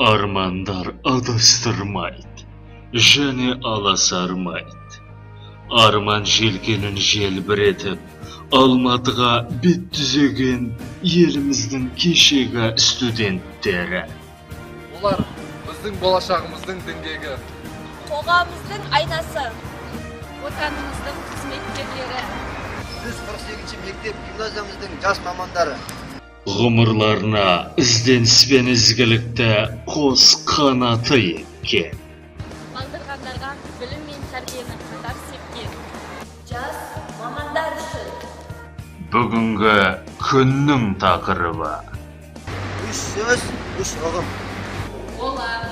Армандар адастырмайды және аласармайды. Арман желкенін желбіретіп, Алматыға бет түзеген еліміздің кешегі студенттері. Олар біздің болашағымыздың діңгегі. Қоғамымыздың айнасы. Отанымыздың қызметкерлері. 148 мектеп гимназиямыздың жас мамандары. Ғұмырларына ізденіс пен ізгілікті қос қанаты еткен. Балдырғандарға білім мен тәрбиені қатар сепкен. Жас мамандар үшін. Бүгінгі күннің тақырыбы. Үш сөз, үш ұғым. Олар: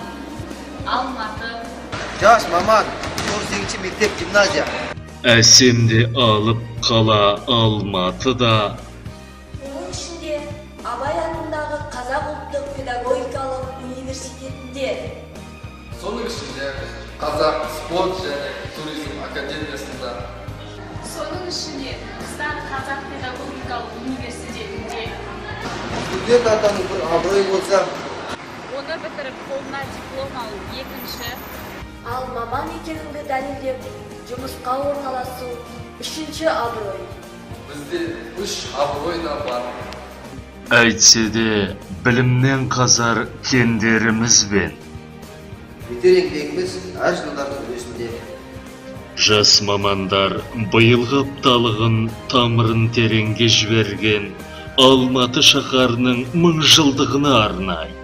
Алматы. Жас маман, 48 мектеп гимназия. Әсемде алып қала Алматыда. Оның ішінде Абай атындағы Қазақ ұлттық педагогикалық университетінде. Соның ішінде Қазақ спорт және туризм академиясында. Соның ішінде Түркістан қазақ педагогикалық университетінде. Студент атану бір абырой болса, Оны бітіріп, қолына диплом алу екінші. Ал маман екеніңді дәлелдеп, жұмысқа орналасу үшінші абырой. Бізде үш абырой да бар. Әйтсе де білімнен қазар кендерімізбен. Бітер еңбегіміз әр жылдардың өзінде. Жас мамандар биылғы апталығын тамырын тереңге жіберген Алматы шаһарының 1000 жылдығына арнайды.